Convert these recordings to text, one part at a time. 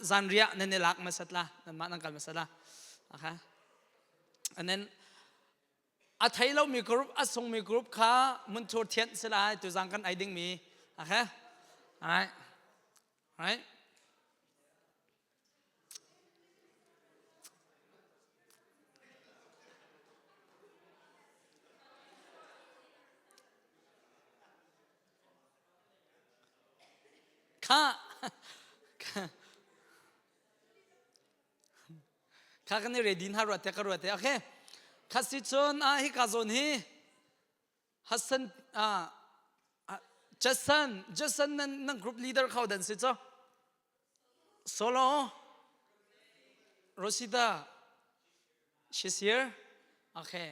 zanriah nan i lak hmasat la nanmah nan kal hmasat la okay and then a thei lomi group a sungmi group kha hmunthur thianh si lai tuzang kan ei dingmi okay alright right Kha kha kan i ready hna ruat te ka ruat te okay kha si cun a hi ka zawn hi Hassan ah Jason Jason nan nan group leader khau dan si cho Solo Rosita she's here okay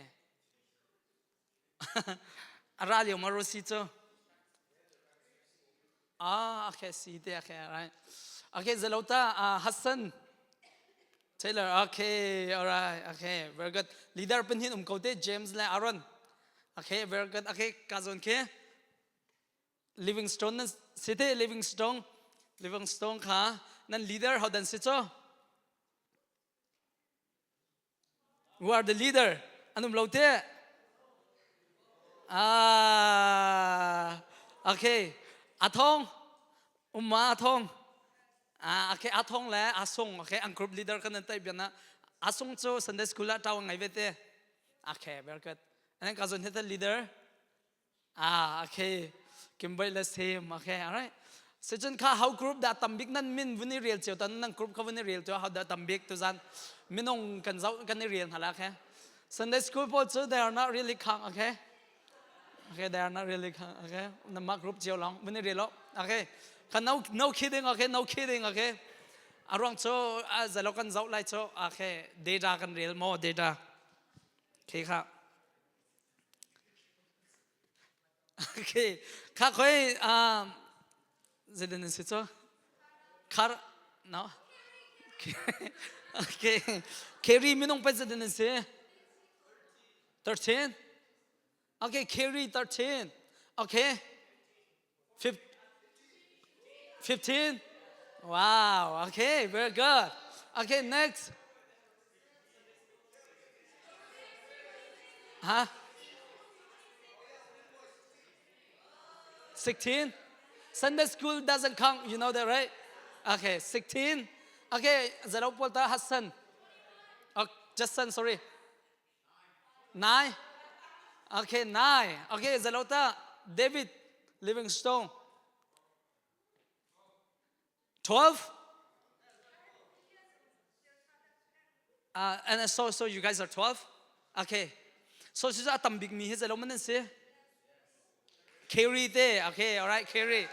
A ra lio ma Rosi cu? Ah, okay, si te, okay, right. Okay, Zalota, Hassan. Taylor, okay, all right, okay, very good. Leader pun hin um ko te, James le Aaron. Okay, very good. Okay, ka zon ke. Livingstone nan si te, Livingstone. Livingstone kha nan leader ho dan si cho? Who are the leader? An um lo te. Ah, okay. Athong. Umma athong. Ah, okay, athong le asung. Okay, ang group leader kan nan tai bian na. Asung cu Sunday school ah tau ngai ve te. Okay, very good. And then ka zon the leader. Ah, okay. Kimberly le same. Okay, all right. Second kha how group dah tambik nan min vun i rel cio tan nan group kha vun i rel cio how dah tambik tu zan minung kan zau kan i rel hna la okay. Sunday school pawl cu they are not really count okay. Okay, they are not really count okay. Nama group cio long vun i rel lo okay. Kha no no kidding okay, no kidding okay. Aruang cu zalo kan zoh lai cu okay data kan rel mo data. Okay kha. Okay, kha khoi zeitin nan si cu? Khar no. Okay. Carry minung pe zeitin nan si? 13. Okay, carry 13. Okay. 15. Wow, okay, very good. Okay, next. Huh? 16. Sunday school doesn't count, you know that, right? Okay, 16. Okay, Zalopolta Hassan. Oh, Justin, sorry. Nine. Okay, nine. Okay, Zalota, David Livingstone. 12. And so you guys are 12? Okay. So si a tam bik mi hi zalo man si? Carry te. Okay, all right, carry.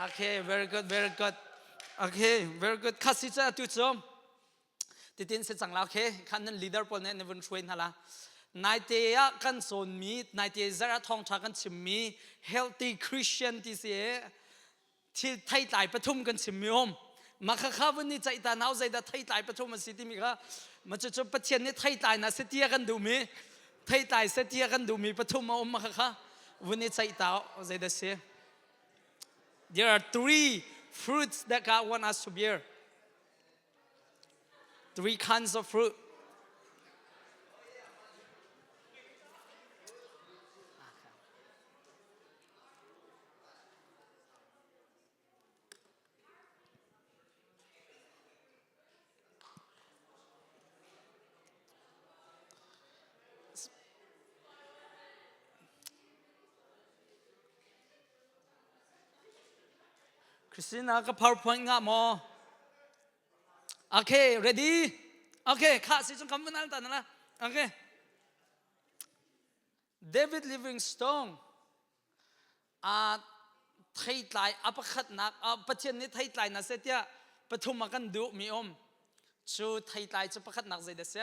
Okay, very good, very good. Okay, very good. Khasi cha tu chom. Titin si cang la okay khan nan leader pawl nih nan vun hruai hna la naite ah kan cawnmi naite zarh ah thawngṭha kan chimmi healthy Christian ti si thil theitlai pathum kan chimmi um mah kha vun ni ceih ta nau zeidah theitlai pathum a si timi kha ma cu cu Pathian nih theitlai na si tia kan duhmi theitlai se tia kan duhmi pathum a um ma kha vun i ceih ta zeidah si There are three fruits that God want us to bear. Three kinds of fruit. Christina ka PowerPoint ngah maw? Okay, ready? Okay, kha si chung kam van ta na Okay. David Livingstone a theitlai a pakhatnak Pathian nih theitlai na se tiah pathum a kan duh mi um cu theitlai cu pakhatnak zei dah si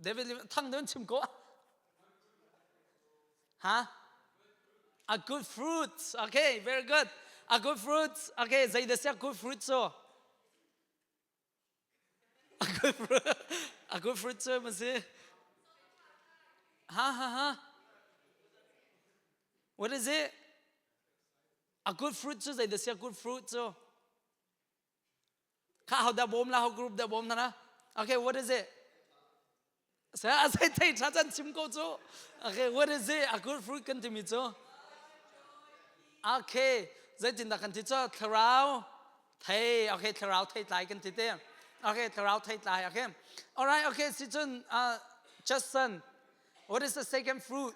David thang deuh chim ko ha a good fruit okay very good a good fruit okay zei dah si a good fruit cu a good fruit a good fruit cu ma si ha ha ha what is it a good fruit cu zei dah si a good fruit cu? Kha ho dah bawm la ho group dah bawm na Okay, what is it? Sa sai thei tha chan chim ko cu. Okay, what is it? A good fruit kan timi cu. Okay, zeitin dah kan ti cu? Thlarau thei. Okay, thlarau thei tlai kan ti te. Okay, thlarau thei tlai. Okay. All right, okay, si cun Justin, what is the second fruit?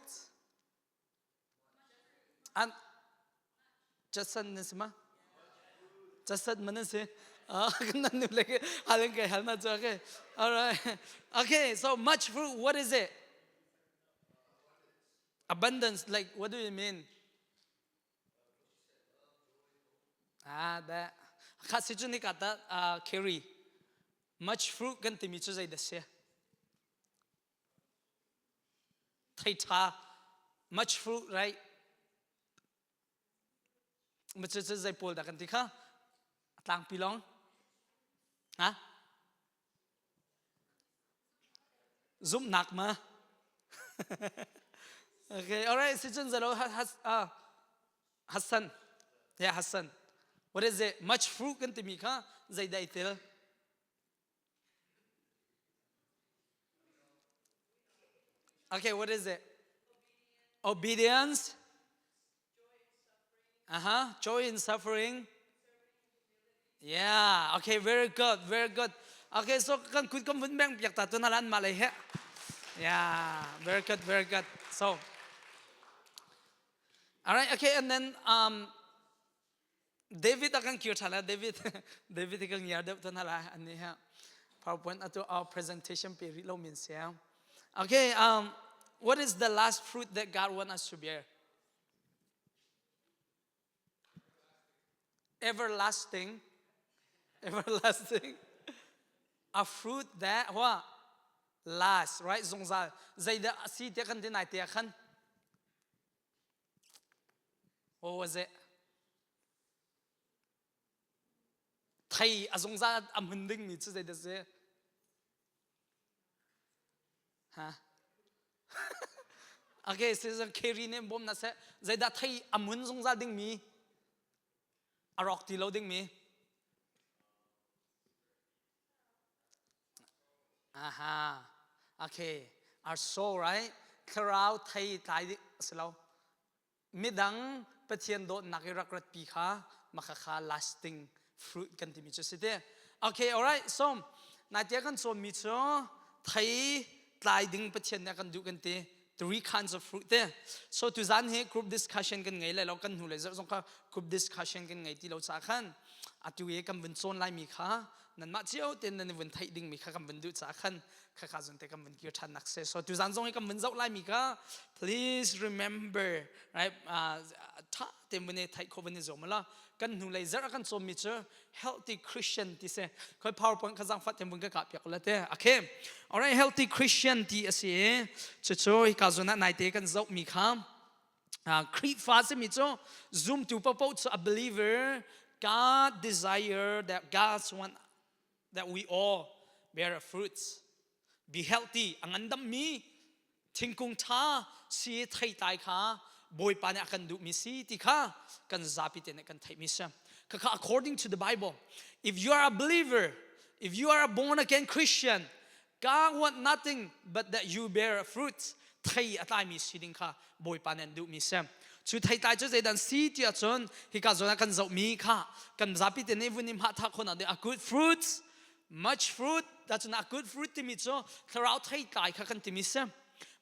An Jason na si ma? Jason man na si? Ah, kan nan nu le halin kai hal na chu okay. All right. Okay, so much fruit, what is it? Abundance, like what do you mean? Ah, that. Kha si chu ni ka ta carry. Much fruit kan timi chu zei da si? Thei ṭha much fruit right ma cu cu zei pawl dah kan ti kha a tlangpi lawng ha zumhnak ma okay alright si cun zalo Hassan yeah Hassan what is it much fruit kan timi kha zeidah i tel Okay, what is it? Obedience. Uh huh. Joy in suffering. Yeah. Okay. Very good. Very good. Okay. So kan kut kan vun beng piak ta tu na lan ma lei he. Yeah. Very good. Very good. So. All right. Okay. And then um, David a kan kir ṭhan lai David David hi ka ngiar deuh tuan hala ani ha PowerPoint atu our presentation pe rih lo min sia Okay um what is the last fruit that God want us to bear everlasting everlasting a fruit that what last right zungzal zeidah si te kan ti nai te khan What was it? Thei a zungzal a hmun dingmi cu zeidah si? Ha? okay, Susan Kerry nih bawm na seh. Zeidah thei a hmun zungzal dingmi? A rawk ti lo dingmi? Aha. Okay. Our soul, right? Thlarau thei tlai ding si lo. Midang Pathian dawtnak i rak ratpi kha maka kha lasting fruit kan timi cu si te. Okay, all right. So, nai kan cawnmi cu thei tlai ding Pathian nih a kan duh kan ti. Three kinds of fruit te. So tuzan hi group discussion kan ngei lai lo kan hnu le zarh zong kha group discussion kan ngei ti lo ca khan atu i kan vun cawn laimi kha nanmah cio tein nan i vun theih dingmi kha kan vun duh caah khan khakha zon te kan vun kir ṭhan nak si so tuzan zong hi kan vun zoh laimi kha please remember right ṭha tein vun i theih khawh vun i zuam la kan hnulei zarh a kan cawmmi cu healthy Christian ti si khoi PowerPoint kha zangfah tein vun ka kah piak la te okay alright healthy Christian ti a si cucu hika zawn ah naite kan zohmi kha Khrihfa simi cu zumtu paohpaoh cu a believer God desire that God's want that we all bear fruits be healthy a ngandammi thingkung ṭha si theitlai kha Bawipa nih a kan duhmi si ti kha kan zapi te nih kan theihmi si. Khakha according to the Bible, if you are a believer, if you are a born again Christian, God want nothing but that you bear fruits. Thei a tlaimi si ding kha Bawipa nih an duhmi si. Cu theitlai cu zeidan si ti ahcun hika zawn ah kan zohmi kha kan zapi te nih vun i hmah thah khawhnak ding a good fruits much fruit that's not good fruit timi cu thlarau theitlai kha kan timi si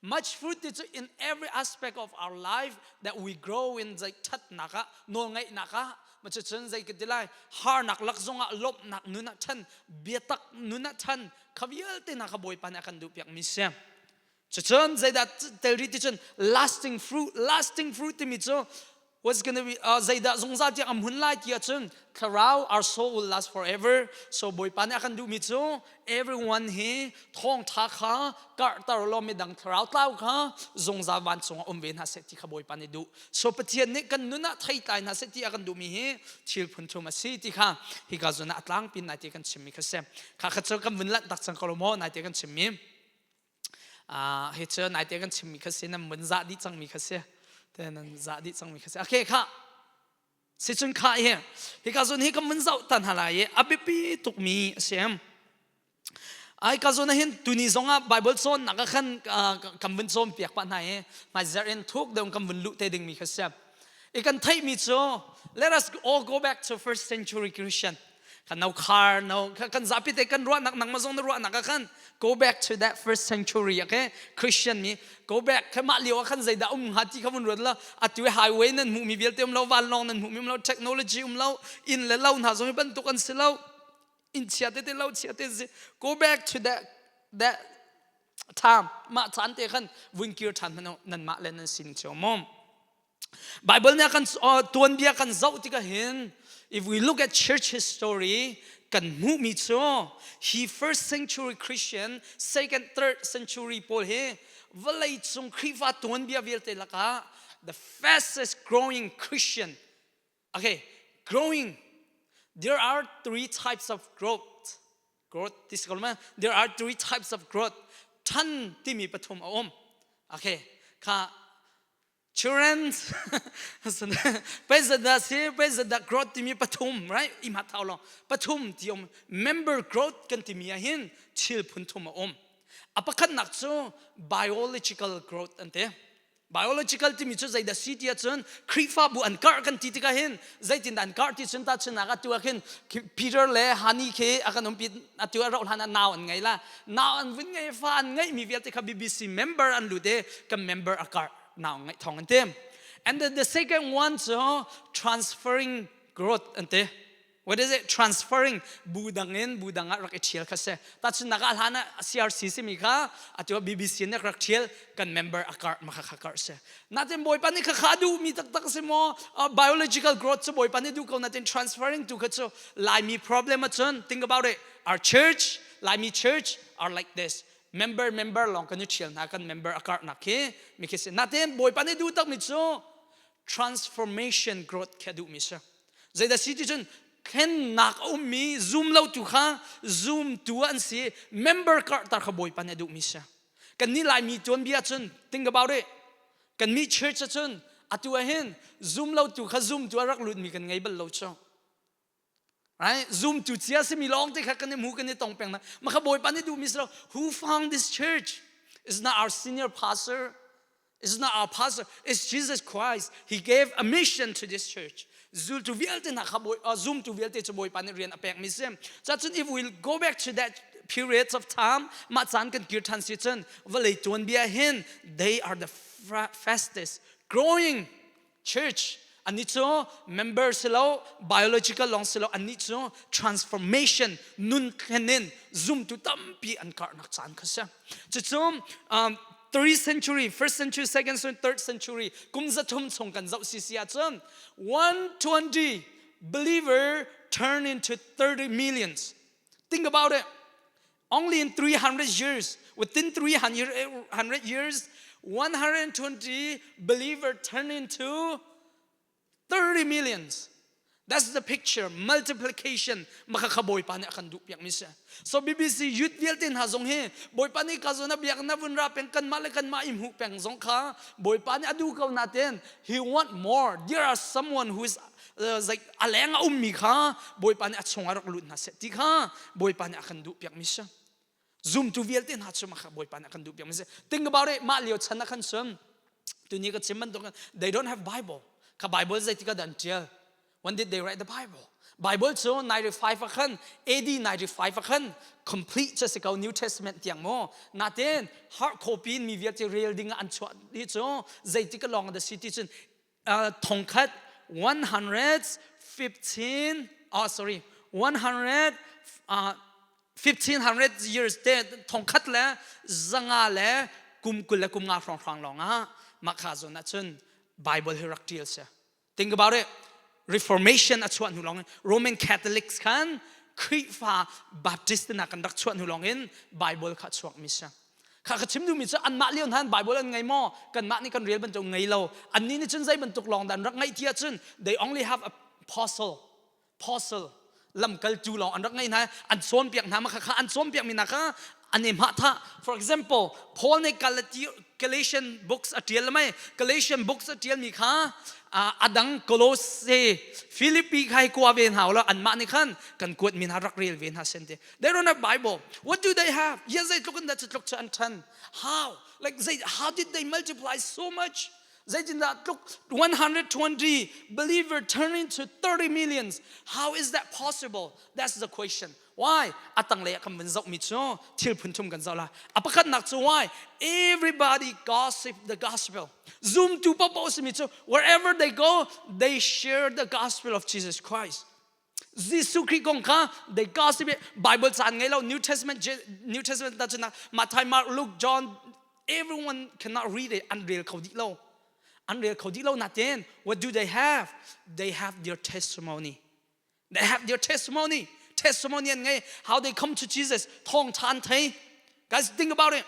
much fruit ti cu in every aspect of our life that we grow in zei thatnak ah nawlngaihnak ah ma cu cun zei ka ti lai harnak lak zongah lawmhnak nun ah ṭhan biatak nun ah ṭhan kha vialte hna kha Bawipa nih a kan duh piak mi si cucun zeidah tel rih ti cun lasting fruit lasting fruit timi cu what's gonna be uh, zeidah zungzal tiang am hun lai ti ahcun thlarau our soul will last forever so bawipa nih a kan duhmi cu everyone hi thawngtha kha karhter law midang thlarau tlau kha zungzal vancung ah um ve hna seh ti kha bawipa nih duh so pathian nih kan nun ah theitlai hna seh ti a kan duhmi hi thil phun thum a si ti kha hika zawn ah a tlangpi nai ti kan chimmi kha si kha kha cu kan vun lanh tak cang ko lo maw nai ti kan chimmi hi cu naite kan chimmi kha si nan mun zah dih cangmi kha si te nan zah dih cangmi kha si okay kha. Sicun kha hi hika zawn hi kan vun zoh tan hna lai i a biapi tukmi a si. Ai ka zawn hin tuni zongah Bible cawnnak ah khan kan vun cawn piak pah hna i hmaizarh in thuk deuh kan vun luh te dingmi kha si. I kan theihmi cu let us all go back to first century Christian. Kan no khar no kan zapi te kan ruahnak nangmah zong na ruahnak ah khan go back to that first century okay Christian mi go back kha mah lio ah khan zeidah um hnga ti kha vun ruat la atu highway nan hmuh mi vialte um lo vanlawng nan hmuh mi um lo technology um lo inn le lo hna zong hi bantuk an si lo inn chia te te lo chia te si go back to that that time mah caan te khan vun kir than hmanh nan mah le nan sin cio mom Bible nih kan tuanbia kan zoh tikah hin if we look at church history kan hmuhmi cu hi first century Christian second third century pawl hi vawlei cung Khrihfa tuanbia vialte lakah the fastest growing Christian okay growing there are three types of growth growth ti si ko ma there are three types of growth than timi pathum a um okay kha Children, pei si pei growth timi pathum right ima thau long pathum ti um member growth kan timi ah hin thil phun thum a um a pakhat nak cu biological growth an ti biological timi cu zeidah si ti ahcun Khrihfabu an karh kan ti tikah hin zeitin dah an karh ti cun ta chun ah atu ah khin Peter le Hani khi a kan umpi atu a rauh hlan ah nau an ngei la nau an vun ngei fa an ngeih mi vialte kha BBC member an lut i kan member a karh nau ngeih thong an ti and then the second one cu transferring growth an ti what is it transferring bu dang in bu dang ah rak i thial kha si tahchunnak ah hlan ah CRC simi kha atu ah BBC nih rak thial kan member a karh ma kha kha karh si natin bawipa nih kha kha duh mi taktak si maw biological growth cu bawipa nih duh ko natin transferring tu kha cu laimi problem ahcun think about it our church laimi church are like this member member lawng kan i ṭhial hna kan member a karhnak khi mi khi si natin bawipa nih duh tak mi cu transformation growth khi a duh mi si zeidah si ti cun thlennak a ummi zum lo tu kha zum tu an si member karhter kha bawipa nih a duh mi si kan nih laimi tuanbia cun think about it kan mi church cun atu ah hin zum lo tu kha zum tu a rak lut mi kan ngei bal lo cu right zum tu cia simi lawng te kha kan i hmu kan i tong peng na ma kha bawipa nih duh mi si lo who found this church is not our senior pastor It's not our pastor. It's Jesus Christ. He gave a mission to this church. Zultu vialte hna kha bawi zumtu vialte cu Bawipa nih rian a pek mi si. Cacun if we go back to that periods of time, mah caan kan kir than si cun vawlei tuanbia hin they are the fastest growing church. Annih cu member si lo, biological lawng si lo, annih cu transformation nun thlen in zumtu tampi an karhnak caan kha si. Cucu 3rd century, 1st century, 2nd century, 3rd century, kum zathum chung kan zoh sisi ahcun 120 believer turn into 30 millions. Think about it. Only in 300 years, within 300 years, 120 believer turn into 30 millions. That's the picture, multiplication. Maka kha Bawipa nih a kan duh piak mi si. So BBC youth vialte hna zong hi Bawipa nih ka zawn a biak na vun ra peng kanmah le kanmah i hmuh peng zong kha Bawipa nih a duh ko natin he want more. There are someone who is like a leng a ummi kha Bawipa nih a chung ah rak lut hna seh ti kha Bawipa nih a kan duh piak mi si. Zumtu vialte hna cu mah Bawipa nih a kan duh piak mi si. Think about it, mah lio chan ah khan cun tuni ka chim bantuk they don't have Bible. Kha Bible zeitik ah dah an tial? When did they write the Bible? Bible cu 95 ah khan AD 95 ah khan complete cu si ko New Testament tiang maw natin hard copy in mi vialte rel ding ah an chuah hi cu zeitik lawng da si ti cun thongkhat 115 oh sorry 100 1500 years te thongkhat le zanga le kum kul le kum nga hrawng hrawng lawng ah mah kha zawn ah cun Bible hi rak tial si Think about it. Reformation a chuah hnu lawng Roman Catholics khan Khrihfa Baptist na kan rak chuah hnu lawng in Bible kha chuak mi si. Kha ka chim duhmi cu anmah lio hna Bible an ngei maw? Kanmah nih kan rel bantuk ngei lo. Annih nih cun zei bantuk lawng dah an rak ngeih ti ahcun they only have apostle apostle lamkaltu lawng an rak ngei hna an cawnpiak hna ma kha kha an cawnpiak mi hna kha. An i hmah tha. For example, Paul nih Galatian books a tial mai. Galatian books a tial mi kha adang Colossae, Philippi kha hi kua ve hna lo anmah nih khan kan kuat mi hna rak rel ve hna sen ti. They don't have Bible. What do they have? Ya zeitluk in dah cu tluk cu an ṭhan. How? Like how did they multiply so much? Zeitindah tluk 120 believer turn into 30 millions. How is that possible? That's the question. Why? A tanglei ah kan vun zohmi cu thil phun thum kan zoh la. A pakhatnak cu why? Everybody gossip the gospel. Zumtu paohpaoh simi cu wherever they go, they share the gospel of Jesus Christ. Jesuh Khrih kong kha they gossip it. Bible caan ngei lo New Testament New Testament ta cun Matthew, Mark, Luke, John everyone cannot read it an rel kho dih lo. An rel kho dih lo natin what do they have? They have their testimony. They have their testimony. Testimony an ngei how they come to Jesus thawng than thei. Guys think about it.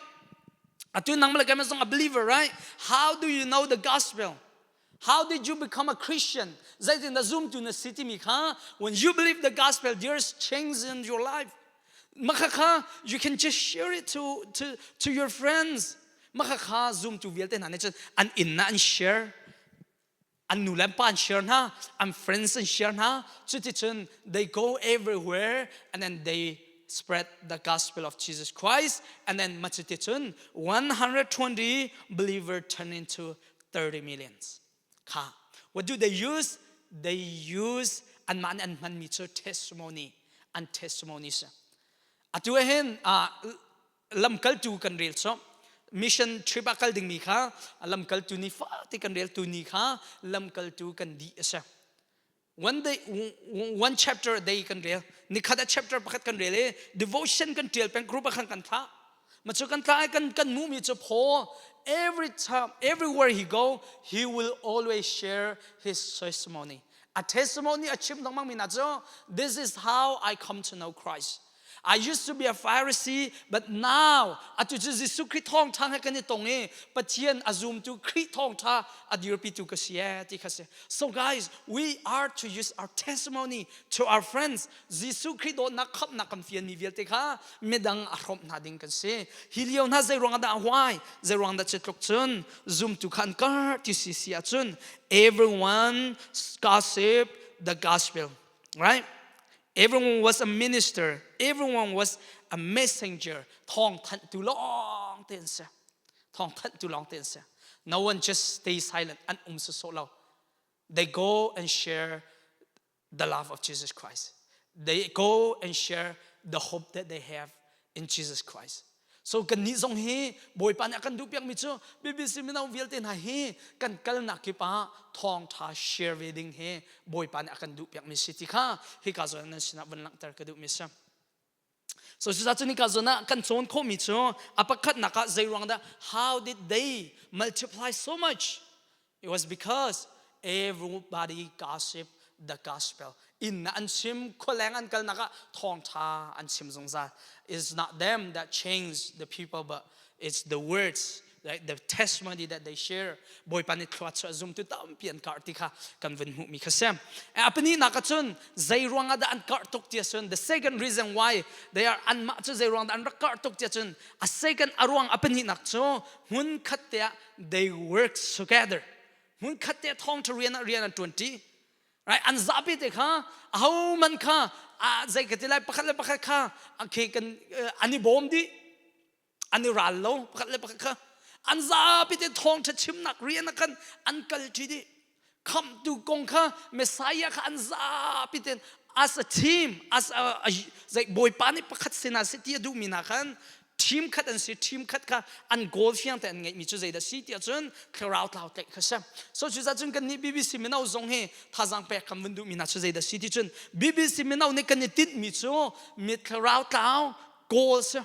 Atu nang mala kai a believer, right? How do you know the gospel? How did you become a Christian? Zeitin na zumtu na si timi kha when you believe the gospel, there's change in your life. Maka you can just share it to your friends. Maka kha zumtu vialte hna nih cun an inn na an share. An nu le an pa an share hna, an friends an share hna. Cuticun they go everywhere and then they spread the gospel of Jesus Christ and then macuticun 120 believer turn into 30 millions kha what do they use they use anmah nih an hmanmi cu testimony an testimony si atu ah hin lamkaltu kan rel cu mission trip ah kal dingmi kha lamkaltu ni fate kan rel tu ni kha lamkaltu kan dih a si One day, one chapter a day kan rel. Nikhat a chapter pakhat kan rel i devotion kan tial peng group ah khan kan thlah. Ma cu kan thlah i kan kan mu mi cu Paul every time everywhere he go he will always share his testimony. A testimony a chim lengmang mi na cu this is how I come to know Christ. I used to be a Pharisee, but now atu cu Jesuh Khrih thawngṭha he kan i tong i Pathian a zumtu Khrih thawngṭha a dirpitu ka si ee ti kha si. So guys, we are to use our testimony to our friends. Jesuh Khrih dawtnak khamhnak kan fianmi vialte kha midang a hrawmh hna ding kan si. Hi lio hna zei ruang dah why? Zei ruang dah cu tluk cun zumtu kha an kar ti si si ahcun everyone gossip the gospel, right? Everyone was a minister. Everyone was a messenger. Thawng thanhtu lawng te an si. Thawng thanhtu lawng te an si. No one just stay silent. An um sawsawh lo. They go and share the love of Jesus Christ. They go and share the hope that they have in Jesus Christ. So kannih zong hi Bawipa nih a kan duhpiakmi cu BBC mino vialte hna hi kan kalnak kip ah thawngṭha share ve ding hi Bawipa nih a kan duhpiakmi si ti kha hika zawn nan sinah vun langhter ka duhmi si. So cucaah cun hika zawn ah kan cawn khawhmi cu a pakhatnak ah zei ruang dah how did they multiply so much? It was because everybody gossip the gospel. Inn an chim, khualeng an kalnak ah thawngṭha an chim zungzal. It's not them that change the people, but it's the words, like the testimony that they share. Bawipa nih thlua chuah zumtu tampi an karh ti kha kan vun hmuhmi kha si. A pahnihnak ah cun zei ruang ah dah an karh tuk ti ahcun the second reason why they are anmah cu zei ruang dah an rak karh tuk ti ahcun a second a ruang a pahnihnak cu hmun khat te ah they work together hmun khat te thawngṭha rian ah rian an ṭuanṭi right an zapi te kha aho man kha zei ka ti lai pakhat le pakhat kha okay kan an i bawm dih an i ral lo pakhat le pakhat kha an zapi te thawngṭha chimnak rian ah khan an kal ṭi dih khamhtu kong kha Messiah kha an zapi ten as a team as a zei bawipa nih pakhat sinah si ti a duhmi hna khan team khat an si team khat kha an goal fiang te an ngeihmi cu zeidah si ti ahcun thlarau tlau tlaih kha si so cucaah cun kan nih BBC mino zong hi thazaang pek kan vun duhmi hna cu zeidah si ti cun BBC mino nih kan i tinhmi cu mi thlarau tlau goal si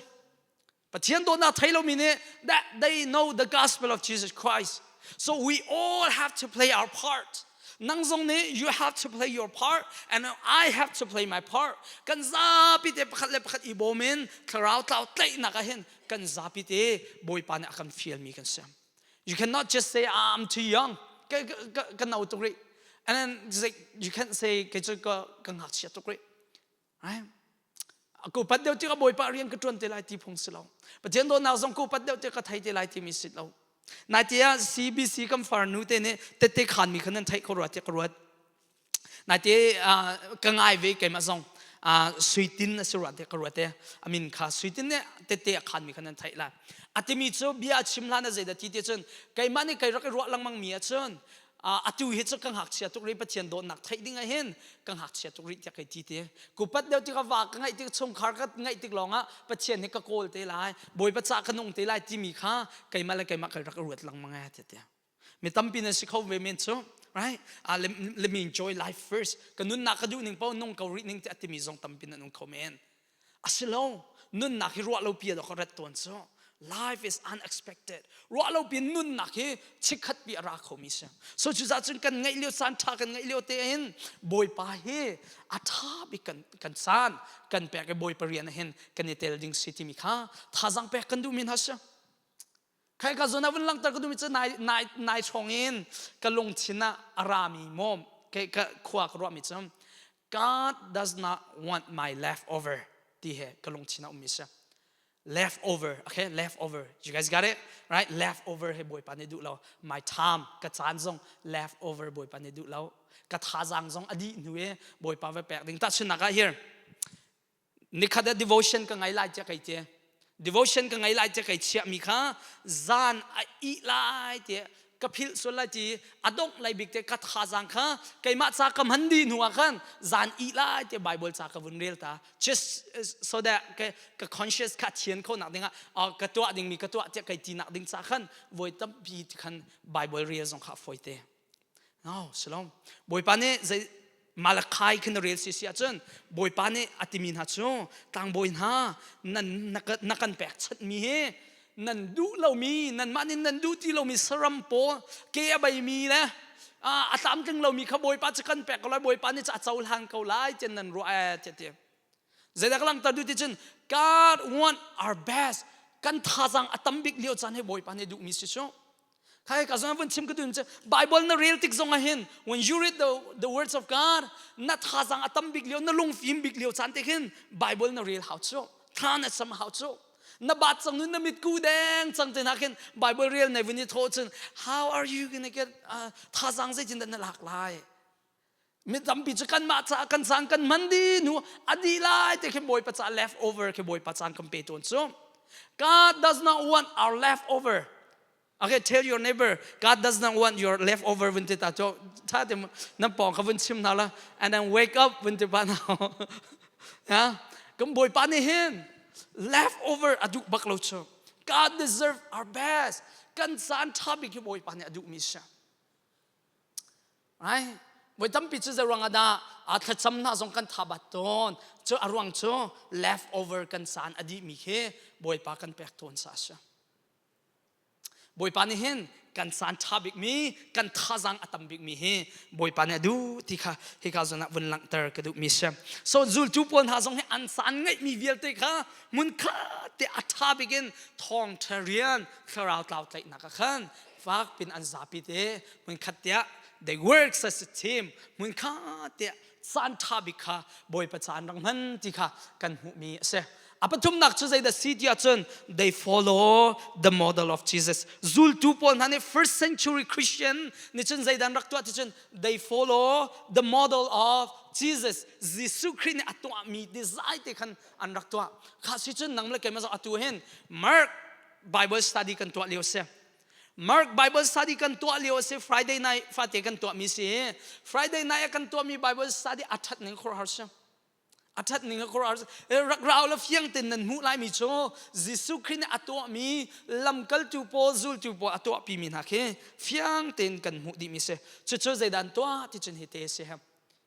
Pathian dawtnak thei lomi nih that they know the gospel of Jesus Christ. So we all have to play our part. Nang zong nih you have to play your part and I have to play my part. Kan zapi te pakhat le pakhat i bawm in thlarau tlau tlaihnak ah hin kan zapi te Bawipa nih a kan fialmi kan si. You cannot just say ah, I'm too young. Ka ka ka no tuk rih. And then you can't say kei cu ka ka ngakchia tuk rih. Right? Ka upat deuh tikah Bawipa rian ka ṭuan te lai ti phung si lo. Pathian dawtnak zong ka upat deuh tik ka thei te lai timi si lo. Naite ah CBC kan farnu te nih tette khanmi kha nan theih ko rua tiah ka ruat. Naite ka ngai ve keimah zong suitin a si rua tiah ka ruat e. A min kha suitin nih tette a khanmi kha nan theih lai. A timi cu bia a chim hlan a zeidah ti ti cun keimah nih kai rak i ruah lengmang mi ahcun atu hi cu ka ngakchia tuk rih Pathian dawtnak theih ding ah hin ka ngakchia tuk rih tiah kai ti te kupat deuh tikah va ka ngaih tik chungkhar ka ngaih tik lawngah Pathian hi ka kawl te lai Bawipa ca ka nung te lai timi kha keimah le keimah kai rak ruat lengmang e tiah tiah mi tampi nan si kho ve men cu right let, let me enjoy life first ka nunnak ka duh ning paoh nung ko rih ning tiah timi zong tampi nan um kho men Asilo nunnak hi ruah lo pi ah ka rat tawn cu life is unexpected ruah lo pi nunnak hi chikkhat pi a ra kho mi si so cucaah cun kan ngaih lio caan tha kan ngaih lio te in bawipa hi a tha bik kan kan caan kan pek i bawipa rian hin kan i tel ding si timi kha thazang pek kan duh mi hna si Khai ka zawn ah vun langhter ka duhmi cu nai nai nai hrawng in ka lungthin ah a rami maw ke ka khua ka ruahmi cu God does not want my leftover ti he ka lungthin ah ummi si. Leftover, okay, leftover. You guys got it? Right? Leftover he Bawipa nih duh lo. My time, ka caan zong leftover Bawipa nih duh lo. Ka thazaang zong a dih hnu i Bawipa va pek ding. Tahchunhnak ah here, Nikhat ah devotion ka ngei lai tiah kai ti. Devotion ka ngei lai tiah kai chiahmi kha zan a ih lai tiah ka philh sual lai ti a dongh lai bik te ka thazaang kha keimah ca ka hman dih hnu ah khan zan ih lai tiah Bible ca ka vun rel ta just so that ka, ka conscious kha thian kho nak dingah ka tuah dingmi ka tuah tiah kai ti nak ding ca khan voi tampi khan Bible rel zong kha a fawi te. No, shalom. Bawipa nih zei Malachi khin na rel si si ahcun Bawipa nih a timi hna cu tlangbawi hna nan na kan pekchanhmi hi nan duh lomi nanmah nih nan duh ti lomi saram pawl ke a beimi le a tlamtling lomi kha Bawipa cu kan pek ko lai Bawipa nih cu a cohlan ko lai tiah nan ruah ee tiah ti zeidah ka langhter duh ti cun God want our best kan thazaang a tam bik lio caan hi Bawipa nih duhmi si cu Khai ka zong vun chim ka dun cu Bible na rel tik zong ah hin when you read the words of God na thazang a tam bik lio na lungfim bik lio caan te khin Bible na rel hau cu thla na sam hau cu na bat cang nun na mit ku deng cang te na khin Bible rel na vun i thawh cun how are you gonna get thazang zeitin dah na lak lai mi tampi cu kanmah caah kan caan kan hman dih hnu a dih lai te khi Bawipa caah leftover khi Bawipa caan kan pe tawn cu God does not want our leftover Okay, tell your neighbor, God does not want your leftover vun ti ta cho tha te nan pawng kha vun chim hna la and then wake up vun ti pa na ya kan Bawipa nih hin leftover a duh bak lo chu God deserve our best kan caan tha bik hi Bawipa nih a duh mi si Ai, voi tampi cu zei ruangah dah a thlacam hna zong kan tha bat tawn. Cu a ruang cu leftover kan caan a dihmi khi Bawipa kan pek tawn sa a si. Bawipa nih hin kan caan ṭha bikmi, kan thazaang a tam bikmi hi Bawipa nih a duh ti kha hika zawn ah vun langhter ka duhmi si. So zultu pawl hna zong hi an caan ngeihmi vialte kha hmunkhat te a ṭha bik in thawngṭha rian thlarau tlau tlaihnak ah khan fak pin an zapi te hmunkhat tiah they work as a team hmunkhat tiah caan ṭha bik kha Bawipa caan rak hman ti kha kan hmuhmi a si. A pathumnak cu zeidah si ti ahcun they follow the model of Jesus. Zultu pawl hna nih first century Christian nih cun zeidah an rak tuah ti cun they follow the model of Jesus. Jesuh Khrih nih a tuahmi dizai te khan an rak tuah. Kha si cun nang le keimah zong atu hin Mark Bible study kan tuah lio si. Mark Bible study kan tuah lio a si Friday night fate kan tuahmi si Friday night ah kan tuahmi Bible study a ṭhat ning khuaruahhar si a ṭhat ning khuaruahhar si rak rau la fiang ten nan hmuh laimi cu Jesuh Khrih nih a tuahmi lamkaltu pawl zultu pawl a tuahpi mi hna khi fiang tein kan hmuh dihmi si cucu zeidah an tuah ti cun hi te si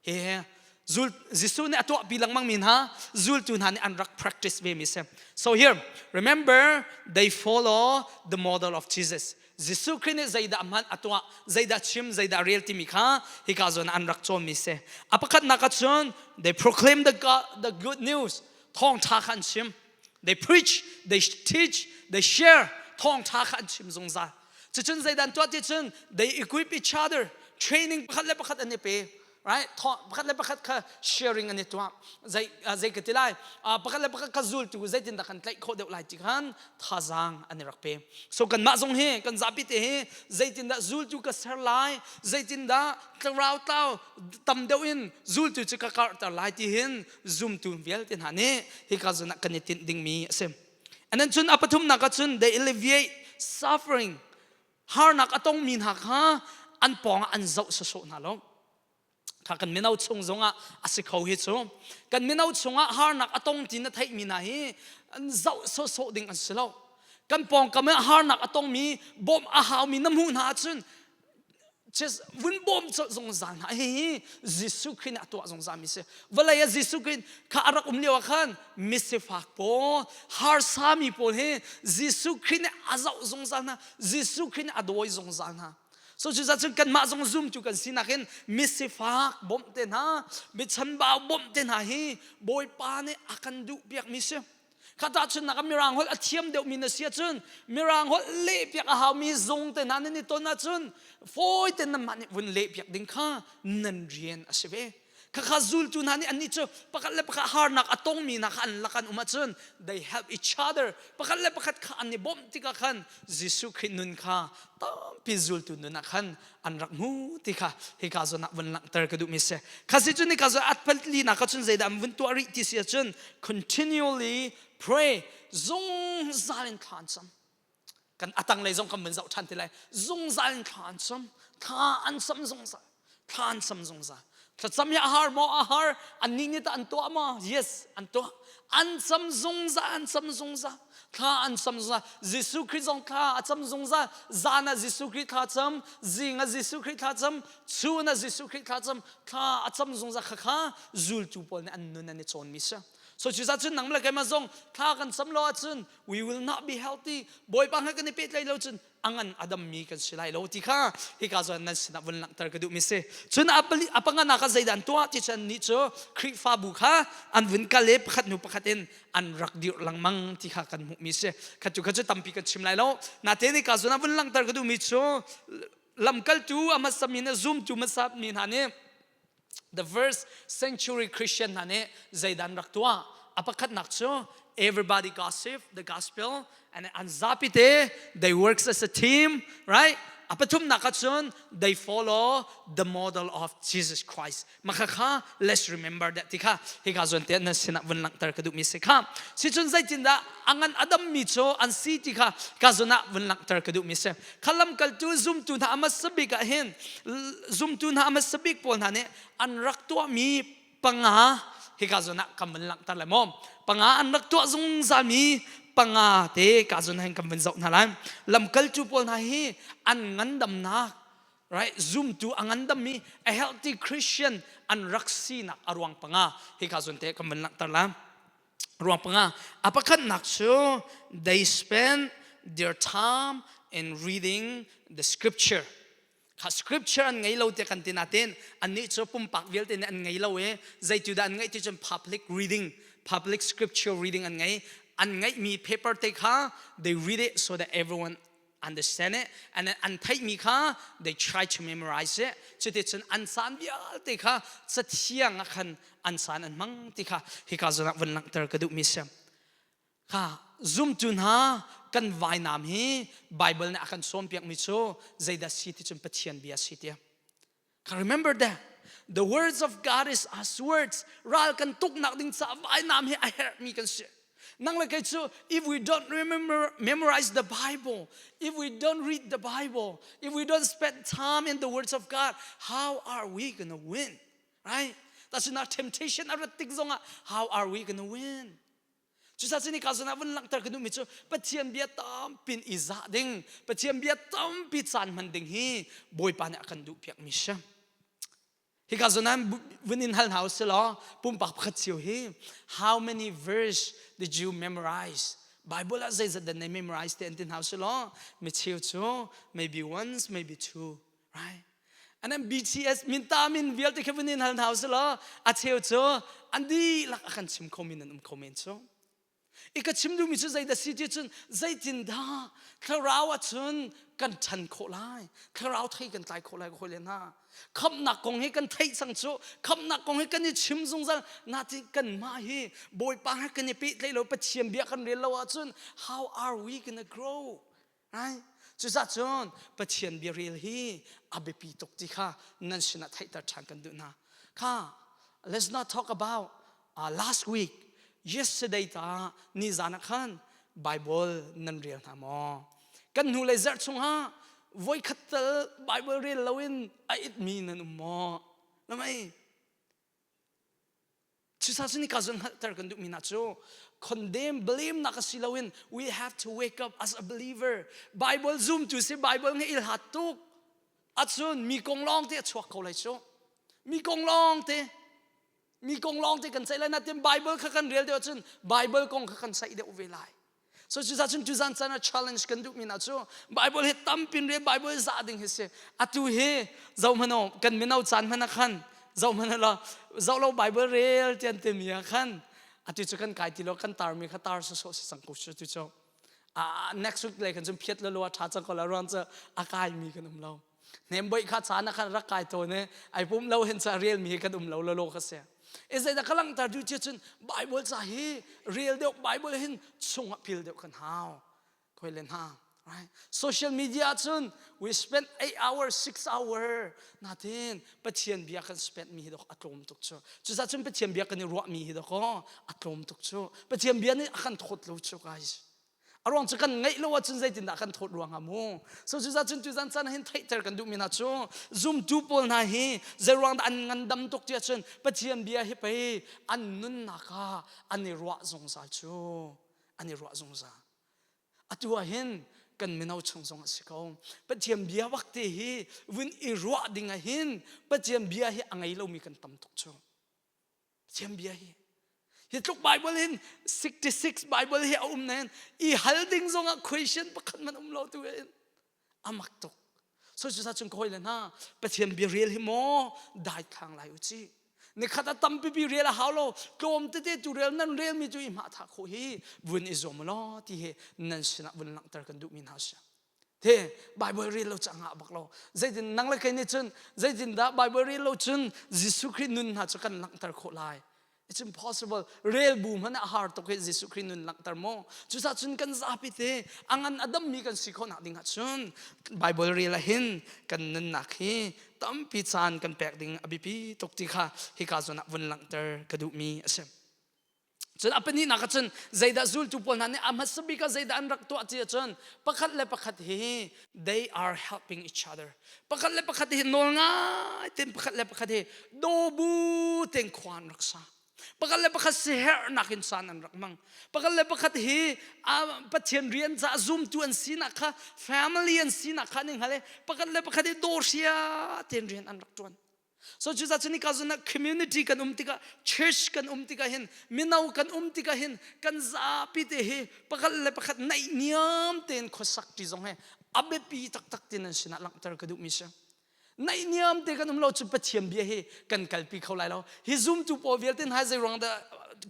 He zul Jesuh nih a tuahpi lengmang mi hna zultu hna nih an rak practice ve mi si. So here remember they follow the model of Jesus. Jesuh Khrih nih zeidah hman a tuah, zeidah chim, zeidah rel timi kha hika zawn an rak cawn mi si. A pakhatnak ah cun they proclaim the God, the good news. Thawngtha kha an chim. They preach, they teach, they share. Thawngtha kha an chim zungzal. Cucun zeidah an tuah ti cun they equip each other. Training pakhat le pakhat an i pe. Right? Pakhat le pakhat kha sharing an i tuah. Zei zei ka ti lai? Pakhat le pakhat kha zultu zeitindah kan tlaih khawh deuh lai ti khan thazaang an i rak pe. So kanmah zong hi kan zapi te hi zeitindah zultu ka ser lai, zeitindah thlarau tlau tam deuh in zultu cu ka karhter lai ti hin zumtu vialte hna nih hika zawn ah kan i tinh dingmi a si. And then cun a pathumnak ah cun they alleviate suffering harnak a tongmi hna kha an pawng ah an zoh sawsawh hna lo. Kha kan mino chung zongah a si kho hi cu. Kan mino chungah harnak a tong ti na theihmi hna hi an zoh sawsawh ding an si lo. Kan pawngkam ah harnak a tongmi bawmh a haumi na hmuh hna ahcun just vun bawm colh zungzal hna. Hihi Jesuh Khrih nih a tuah zungzal mi si. Vawlei ah Jesuh Khrih kha a rak um lio ah khan misifak pawl, harsa mi pawl hi Jesuh Khrih nih a zoh zungzal hna. Jesuh Khrih nih a dawi zungzal hna. So cucaah cun kanmah zong zumtu kan sinak in misifak bawmh te hna, mi chanbau bawmh te hna hi Bawipa nih a kan duh piak mi si. Kha tahchunhnak ah Mirang holh a thiam deuhmi na si ahcun Mirang holh lehpiak a haumi zung te hna nan i ton ahcun fawi tein nanmah nih vun lehpiak ding kha nan rian a si ve. Khakha zultu hna nih annih cu pakhat le pakhat harnak a tongmi hna kha an lak an um ahcun they help each other. Pakhat le pakhat kha an i bawmh tikah khan Jesuh Khrih nun kha tampi zultu nun ah khan an rak hmu ti kha hika zawn ah vun langhter ka duhmi si. Khasi cun hika zawn at pali nak cun zeidah an vun tuah rih ti si ahcun continually pray zungzal in thla an cam. Kan atang lei zong kan vun zoh ṭhan ti lai. Zungzal in thla an cam. Thla an cam zungzal. Thla an cam zungzal. Thlacam hi a har maw? A har. Annih nih tah an tuah maw? Yes, an tuah. An cam zungzal, an cam zungzal. Thla an cam zungzal. Jesuh Khrih zong thla a cam zungzal. Zan ah Jesuh Khrih thla cam, zing ah Jesuh Khrih thla cam, chun ah Jesuh Khrih thla cam, thla a cam zungzal khakha zultu pawl nih an nun an i cawnmi si. So cucaah cun nang le keimah zong thla kan cam lo ahcun we will not be healthy. Bawipa he kan i pehtlaih lo cun a ngan a dammi kan si lai lo ti kha hika zawn nan sinah vun langhter ka duhmi si. Cun a panganak ah zeidah an tuah ti cu annih cu Khrihfabu kha an vun kal i pakhat hnu pakhat in an rak dirh lengmang ti kha kan hmuhmi si. Kha cu kha cu tampi kan chim lai lo. Natein hika zawn ah vun langhter ka duhmi cu lamkaltu a hmasa mi nih zumtu hmasa mi hna nih the first century Christian hna nih zeidah an rak tuah? A pakhatnak cu everybody gossip the gospel and an zapi te they works as a team, right? A pathumnak ahcun they follow the model of Jesus Christ. Maka kha let's remember that ti kha hika zawn te nan sinah vun langhter ka duhmi si kha. Sicun zeitindah angan adam mi cu an si ti kha ka zawn ah vun langhter ka duhmi si. Kha lamkaltu zumtu hna a hmasa bik ah hin zumtu hna a hmasa bik pawl hna nih an rak tuahmi panga hika zawn ah kan vun langhter lai maw? Panga an rak tuah zungzalmi panga te ka zawn hin kan vun zoh hna lai. Lamkaltu pawl hna hi an ngandamnak right zumtu a ngandammi a healthy Christian an rak sinak a ruang panga hika zawn te kan vun langhter lai. Ruang panga a pakhatnak cu they spend their time in reading the scripture. Kha scripture an ngei lo te kan ti natin annih cu pumpak vialte nih an ngei lo i zeitu dah an ngeih ti cun public reading, public scripture reading an ngei. An ngeihmi paper te kha they read it so that everyone understand it and then an theihmi kha they try to memorize it. Cuticun an caan vialte kha cathiang ah khan an caan an hmang ti kha hika zawn ah vun langhter ka duhmi si. Kha zumtu hna kan vainam hi Bible nih a kan sawmpiakmi cu zeidah si ti cun Pathian bia si tiah. Ka remember that the words of God is us words. Ral kan tuknak ding caah vainam hi a herhmi kan si. Nang le kei cu if we don't remember memorize the Bible, if we don't read the Bible, if we don't spend time in the words of God, how are we gonna win? Right? That's not temptation a rat tik zongah how are we gonna win? Cucaah cun hika zawn ah vun langhter ka duhmi cu Pathian bia tampin i zah ding, Pathian bia tampi caan hman ding hi Bawipa nih a kan duhpiakmi si. Hika zawn ah vun in hal hna usih law pumpak pakhat cio hi how many verse did you memorize? Bible ah zeizat dah na memorize te an ti hna usih law micheu cu maybe once, maybe two, right? And then BTS min ta min vialte kha vun in hal hna usih law a cheu cu an dihlak a kan chim kho mi nan um kho men cu. I ka chim duhmi cu zeidah si ti cun zeitindah thlarau ahcun kan ṭhan khawh lai, thlarau thei kan tlai khawh lai ka hawile hna. Khamhnak kong hi kan theih cang cu, khamhnak kong hi kan i chim zungzal. Natin kanmah hi Bawipa he kan i pehtlaih lo, Pathian bia kan rel lo ahcun how are we gonna grow? Right? Cucaah cun Pathian bia rel hi a biapi tuk ti kha nan sinah theihter ṭhan kan duh hna. Kha let's not talk about last week yesterday ta nizan ah khan Bible nan rel hna maw? Kan hnulei zarh chungah voikhat tal Bible rel loin a itmi nan um maw? Lamai Cusa cu nika zun hngalhter kan duhmi hna cu condemn blame nak si loin we have to wake up as a believer. Bible zum tu si Bible nge il hat tuk. Acun mi kong lawng te a chuak ko lai cu. Mi kong lawng te mi kong lawng te kan ceih lai natin Bible kha kan rel deuh ahcun Bible kong kha kan ceih deuh ve lai. So cucaah cun tuzan caan ah challenge kan duhmi hna cu Bible hi tampin rel Bible zah ding hi si. Atu hi zoh hmanh u kan mino caan hmanh ah khan zoh hmanh la zoh lo Bible rel tian timi ah khan atu cu kan kai ti lo kan tarmi kha tar sawsawh si cang ko cu tu cu. Next week lei khan cun phiat lo lo a ṭha cang ko la ruang cu a kaimi kan um lo. Nem boih kha caan ah khan rak kai tawn i ai pum lo hin ca rel mi hi kan um lo lo lo kha si. I zeidah ka langhter duh cia cun Bible ca hi rel deuh Bible hin chung ah pil deuh kan hau. Koi len ha. Right? Social media cun we spend 8 hours, 6 hour natin Pathian bia kan spend mi hi dok a tlawm tuk cu. Cucaah cun Pathian bia kan i ruah mi hi dok a tlawm tuk cu. Pathian bia nih a kan thawt lo cu guys. A ruang cu kan ngeih lo ahcun zeitindah kan thawt ruang ah mu. So cucaah cun tuzan caan hin theihter kan duhmi hna cu zumtu pawl hna hi zeiruang dah an ngandam tuk tiah cun Pathian bia hi pei an nunnak ah an i ruah zungzal cu an i ruah zungzal. Atu ah hin kan mino chung zong a si ko. Pathian bia bak te hi vun i ruah ding ah hin Pathian bia hi a ngei lomi kan tam tuk cu. Pathian bia hi hi tluk Bible hin 66 Bible hi a um nain i hal ding zongah question pakhat man um lo tu in amak tuk so cu sa chung ka hoi le hna Pathian bia rel hi maw dai thlang lai u ci nikhat a tampi bi rel a hau lo tlawm tete tu rel nan rel mi cu i hma tha kho hi vun i zuam law ti hi nan sinah vun langhter kan duh mi hna si Te Bible rel lo cu a ngah bak lo. Zeitin nang le kei nih cun zeitin dah Bible rel lo cun Jesuh Khrih nun hna cu kan langhter khawh lai. It's impossible. Rel bu hmanh a har tuk i Jesuh Khrih nun langhter maw? Cucaah cun kan zapi te a ngan a dammi kan si khawh nak ding ah cun Bible rel ah hin kan nunnak hi tampi caan kan pek ding a biapi tuk ti kha hika zawn ah vun langhter ka duhmi a si. Cun a pahnihnak ah cun zeidah zultu pawl hna nih a hmasa bik ah zeidah an rak tuah ti ahcun pakhat le pakhat hi they are helping each other. Pakhat le pakhat hi nawl ngai tein pakhat le pakhat hi dawbu tein khua an rak sa. Pakhat le pakhat siherhnak in caan an rak hmang. Pakhat le pakhat hi Pathian rian caah zumtu an sinak kha family an sinak kha an i hngal i pakhat le pakhat hi dawhria tein rian an rak ṭuan. So cucaah cun nika zun ah community kan um tikah church kan um tikah hin mino kan um tikah hin kan zapi te hi pakhat le pakhat naihniam tein khuasak ti zong hi a biapi taktak ti nan sinah langhter ka duhmi si. Naihniam te kan um lo cu Pathian bia hi kan kalpi kho lai lo. Hi zumtu pawl vialte hna zei ruang dah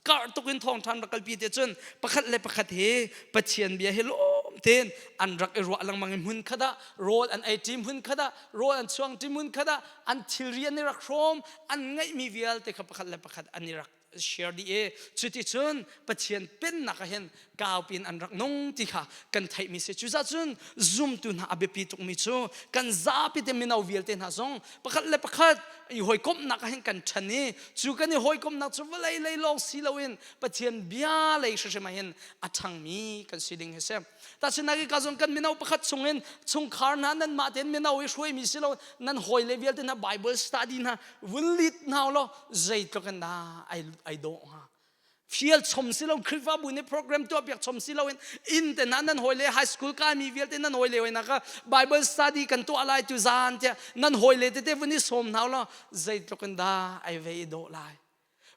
karh tuk in thawngṭhan rak kalpi te cun pakhat le pakhat hi Pathian bia hi lawm tein an rak i ruah lengmang i hmun khat ah rawl an ei ṭi hmun khat ah rawl an chuang ṭi hmun khat ah an thilri an i rak hrawm an ngeihmi vialte kha pakhat le pakhat an i rak share dih i cuticun Pathian pennak ah hin kaupi in an rak nung ti kha kan theihmi si cucaah cun zumtu hna a biapi tukmi cu kan zapi te mino vialte hna zong pakhat le pakhat i hawikomhnak ah hin kan ṭhan i cu kan i hawikomhnak cu vawlei lei lawng si loin Pathian bia lei hrimhrim ah hin a ṭhangmi kan si ding hi si. Tahchunhnak ka zong kan mino pakhat chungin chungkhar hna nanmah tein mino i hruaimi si lo nan hawile vialte hna Bible study hna vun lead hna law zeitluk in dah ai ai dawh hnga. Fial chom si lo Khrihfabu nih program tuah piak chom si loin inn te hna nan hawile high school kaimi vialte nan hawile hoi na ka Bible study kan tuah lai tu zan tiah nan hawile tete vun i sawm hna law zeitluk in dah ai ve i dawh lai.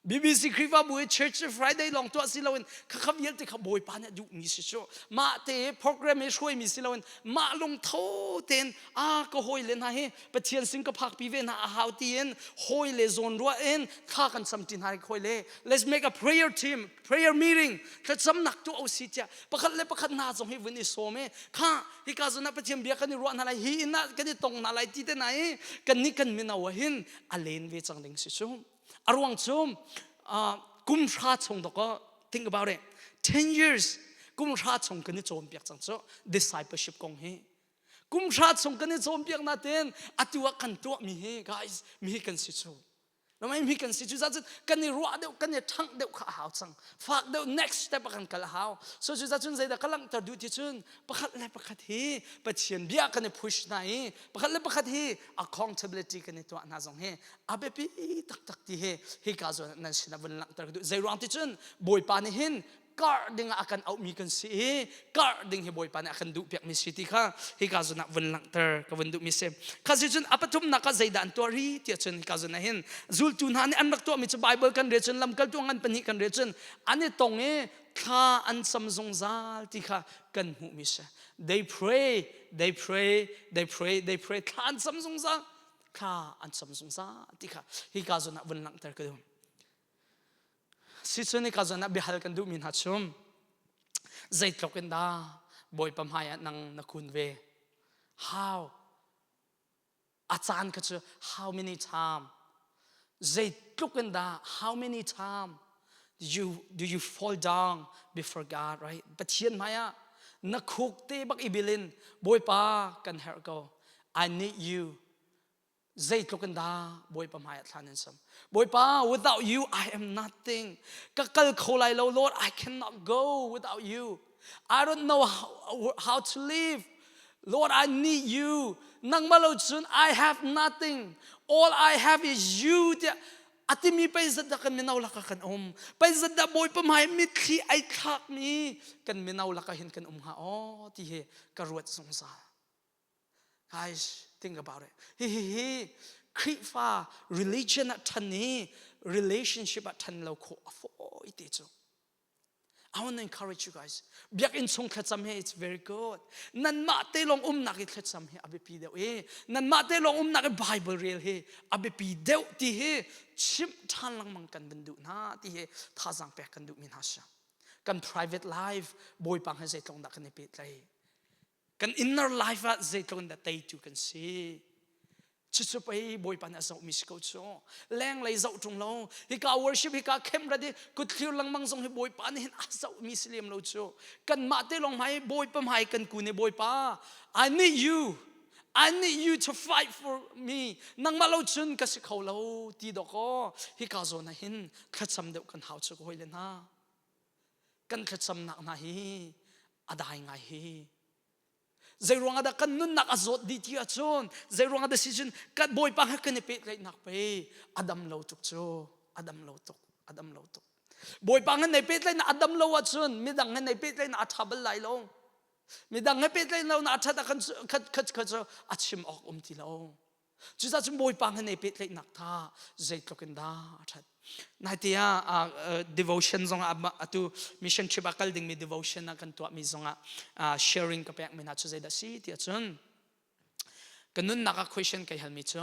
BBC Khrihfabu i Church Friday lawng tuah si loin khakha vialte kha Bawipa nih a duhmi si cu. Mah te program i hruaimi si loin mah lungtho tein a ka hawi le hna hi Pathian sin ka phakpi ve hna a hau tiin hawi le zawn ruah in thla kan cam ti hna hawi le let's make a prayer team prayer meeting thlacamnak tuah usi tiah pakhat le pakhat hna zong hi vun i sawm i kha hika zawn ah Pathian bia kan i ruah hna lai hi inn ah kan i tong hna lai ti te na i kan nih kan mino ah hin a len ve cang ding si cu. A ruang cu kum hra chung dawk think about it 10 years kum hra chung kan i cawnpiak cang cu discipleship kong hi kum hra chung kan i cawnpiak na ten atu ah kan tuah mi hi guys mi hi kan si cu Namai mi kan si cu cun kan i ruah deuh kan i ṭhangh deuh kha a hau cang fak deuh next step ah kan kal a hau so cu cun zeidah ka langhter duh ti cun pakhat le pakhat hi Pathian bia kan i push hna i pakhat le pakhat hi accountability kan i tuah hna zong hi a biapi taktak ti hi hika zawn nan sinah vun langhter ka duh zei ruang ti cun Bawipa nih hin karh ding ah a kan auhmi kan si i karh ding hi Bawipa nih a kan duh piakmi si ti kha hika zawn ah vun langhter ka vun duhmi si kha si cun a pathumnak ah zeidah an tuah ri tiah cun hika zawn ah hin zultu hna nih an rak tuahmi cu Bible kan rel cun lamkaltu ngan pahnih kan rel cun an i tong i thla an cam zungzal ti kha kan hmuhmi si they pray they pray they pray they pray thla an cam zungzal thla an cam zungzal ti kha hika zawn ah vun langhter ka duh sicun hika zawn ah biahal kan duhmi hna chum zeitluk in dah bawipa hmai ah nang na kun ve how a caan kha cu how many time zeitluk in dah how many time do you do you fall down before God right Pathian hmai ah na khuk te bak i bil in Bawipa kan herh ko I need you zeitluk in dah Bawipa hmai ah thlan in sam Bawipa without you I am nothing ka kal kho lai lo Lord I cannot go without you I don't know how to live Lord I need you nangmah lo cun I have nothing all I have is you tiah atimi pei zat dah kan mino lakah kan um pei zat dah Bawipa hmai mitthli ai thlakmi kan mino lakah hin kan um hnga aw ti hi ka ruat zungzal Guys, think about it. Hi hi hi Khrihfa religion ah ṭhan i relationship ah ṭhan lo khawh a fawi te cu. I want to encourage you guys. Biakinn chung thlacam hi it's very good. Nanmah te lawng umnak i thlacam hi a biapi deuh i nanmah te lawng umnak i Bible rel hi a biapi deuh ti hi chimh ṭhan lengmang kan van duh hna ti hi thazaang pek kan duhmi hna si. Kan private life Bawipa he zeitluk dah kan i pehtlaih. Kan inner life ah zeitluk in dah teitu kan si. Cucu pei Bawipa nih a zohmi si ko cu. Lenglei zoh ṭung lo. Hika worship hika camp rat i kut thlir lengmang zong hi Bawipa nih hin a zohmi si lem lo cu. Kanmah te lawng hmai Bawipa hmai kan kun i Bawipa I need you. I need you to fight for me. Nangmah lo cun ka si kho lo ti dawkaw hika zawn ah hin thlacam deuh kan hau cu ka hawile hna. Kan thlacamnak hna hi a dai ngai hi zeiruang ah dah kan nunnak a zawt dih ti ahcun zeiruang ah dah si cun kan bawipa he kan i pehtlaihnak pei a dam lo tuk cu a dam lo tuk a dam lo tuk bawipa he nei pehtlaihnak a dam lo ahcun midang he nei pehtlaihnak a ṭha bal lai lo midang he pehtlaih lo na a ṭhat ah khan khat khat khat cu a chim awk um ti lo Cucaah cun Bawipa he nei pehtlaihnak kha zeitluk in dah a ṭhat. Naite ah devotion zongah atu mission trip ah kal dingmi devotion ah kan tuahmi zongah sharing ka pekmi hna cu zeidah si ti ahcun ka nunnak ah question kai halmi cu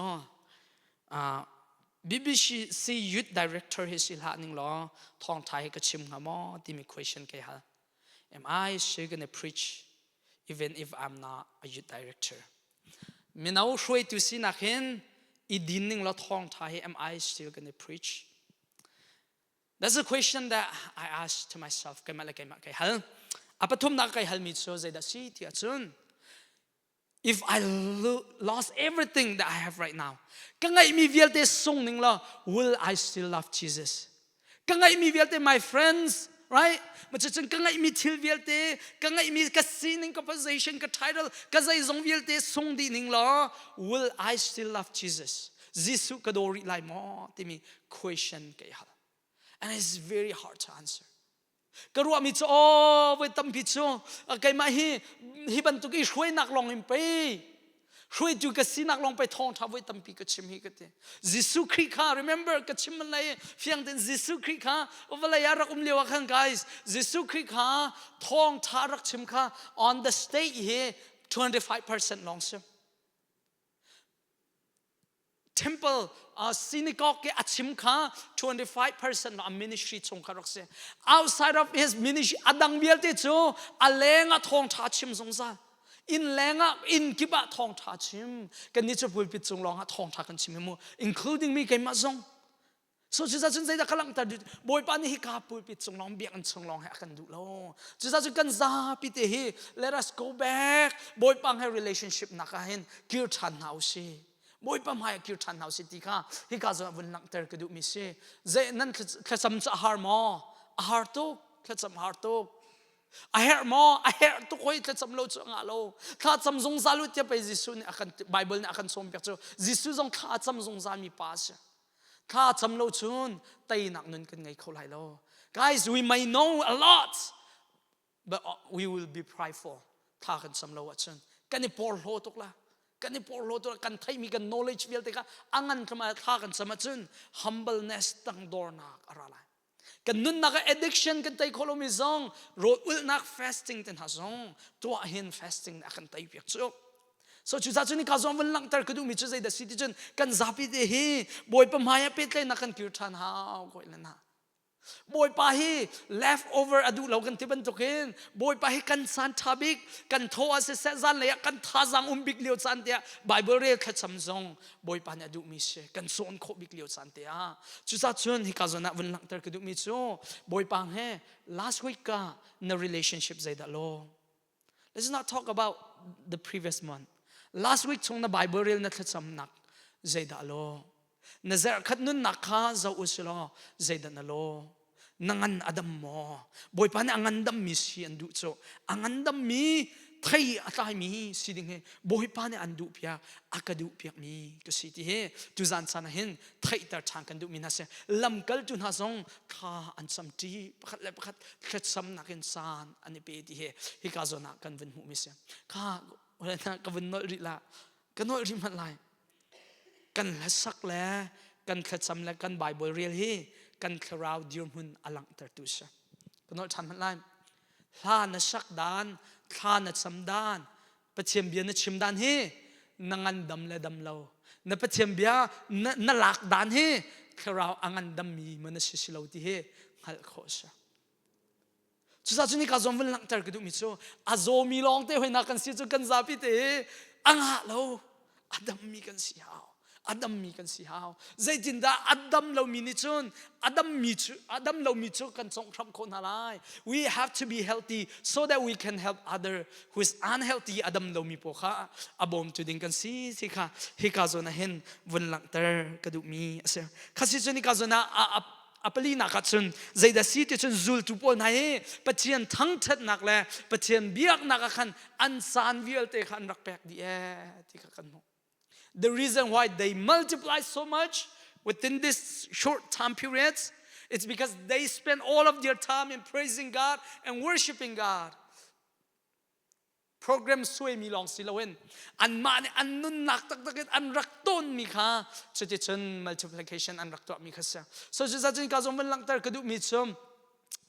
BBC youth director hi si hlah ning law thawngṭha hi ka chim hnga maw timi question kai hal. Am I still gonna preach even if I'm not a youth director? Mino hruaitu sinak hin i din ning law thawngṭha hi am I still gonna preach? That's a question that I ask to myself. Keimah le keimah kai hal. A pathumnak kai halmi cu zeidah si ti ahcun if I lost everything that I have right now, ka ngeihmi vialte sung ning law will I still love Jesus? Ka ngeihmi vialte my friends, right? Cucun ka ngeihmi thil vialte, ka ngeihmi ka sining, ka position, ka title, ka zeizong vialte sung dih ning law, will I still love Jesus? Jesuh ka daw rih lai maw? Timi question ka i hal. And it's very hard to answer. Ka ruahmi cu aw voi tampi cu keimah hi hi bantuk i hruainak lawng in pei. Hruaitu ka sinak lawng pei thawngṭha voi tampi ka chim hi ka ti. Jesuh Khrih kha remember ka chim man lai fiang tein Jesuh Khrih kha vawlei ah rak um lio ah khan guys Jesuh Khrih kha thawngṭha rak chim kha on the state hi 25% lawng si. Temple synagogue ke a chim kha 25% a ministry chung kha rak si. Outside of his ministry adang vialte cu a leng ah thawngṭha chim zungzal. Inn leng ah inn kip ah thawngṭha chim. Kan nih cu pulpit cung lawng ah thawngṭha kan chim hi mu including me keimah zong. So cucaah cun zeidah ka langhter duh Bawipa nih hika pulpit cung lawng biakinn chung lawng he a kan duh lo. Cucaah cun kan zapi te hi let us go back Bawipa he relationship nak ah hin kir ṭhan hna usih. Bawipa hmai ah kir ṭhan hna usih ti kha hika zawn ah vun langhter ka duhmi si. Zei nan thlacam cu a har maw? A har tuk. Thlacam a har tuk. A herh maw? A herh tuk hoi thlacam lo cu a ngah lo. Thlacam zungzal u tiah pei Jesuh nih a kan Bible nih a kan sawmpiak cu. Jesuh zong thla a cam zungzal mi pa a si. Thla cam lo cun teinak nun kan ngei kho lai lo. Guys, we may know a lot, but we will be prideful. Thla kan cam lo ahcun kan i porhlaw tuk la. Kan i porhlaw tuk kan theihmi kan knowledge vialte kha a ngan tlama thla kan cam ahcun humbleness tangdornak a ra lai. Kan nunnak ah addiction kan tei kho lomi zong rawl ulhnak fasting te hna zong tuah hin fasting a kan tei piak cu. So cucaah cun ka zong vun langhter ka duhmi cu zeidah si ti cun kan zapi te hi Bawipa hmai ah pehtlaihnak kan kir ṭhan hau ko le na. Bawipa hi left over a duh lo kan ti bantukin Bawipa hi kan caan ṭha bik kan thaw ah siseh zanlei ah kan thazaang um bik lio caan tiah Bible rel thlacam zong Bawipa nih a duhmi si kan cawn khawh bik lio caan te ah cucaah cun hika zawn ah vun langhter ka duhmi cu Bawipa he last week ka na relationship zeidah law Let's not talk about the previous month. Last week chung na Bible rel na thlacamnak zeidah law na zarhkhat nunnak kha zoh u si law zeidah na law na ngan a dam maw Bawipa nih a ngandammi si an duh cu a ngandammi thei a tlaimi si ding hi Bawipa nih an duh piak a ka duh piakmi ka si ti hi tuzan caan ah hin theihter ṭhan kan duhmi hna si lamkaltu hna zong thla an cam ṭi pakhat le pakhat thlacamnak in caan an i pe ti hi hika zawn ah kan vun hmuhmi si kha ka vun nolh rih la ka nolh rih hmanh lai kan hlasak le kan thlacam le kan Bible rel hi kan thlarau dirhmun a langhtertu si ka nolh ṭhan hmanh lai hla na sak dan thla na cam dan Pathian bia na chim dan hi na ngandam le dam lo na Pathian bia na, na lak dan hi thlarau a ngandammi ma na si si lo ti hi hngalh khawh a si Cucaah cu nika zong vun langhter ka duhmi cu a zawmi lawng te hoina kan si cu kan zapi te a ngah lo a dammi kan si hau a dammi kan si hau zeitindah a dam lomi nih cun a dammi cu a dam lomi cu kan conghhramh khawh hna lai we have to be healthy so that we can help other who is unhealthy a dam lomi pawl kha a bawmtu ding kan si ti kha hika zawn ah hin vun langhter ka duhmi a si khasi cu nika zawn ah a palinak ah cun zeidah si ti cun zultu pawl hna hi Pathian thangṭhatnak le Pathian biaknak ah khan an caan vialte kha an rak pek dih ee ti kha kan hmuh. The reason why they multiply so much within this short time periods it's because they spend all of their time in praising God and worshiping God. Program suaimi lawng si loin anmah nih an nunnak taktak in an rak tawnmi kha cuticun multiplication an rak tuahmi kha si. So cucaah cun ka zong van langhter ka duhmi cu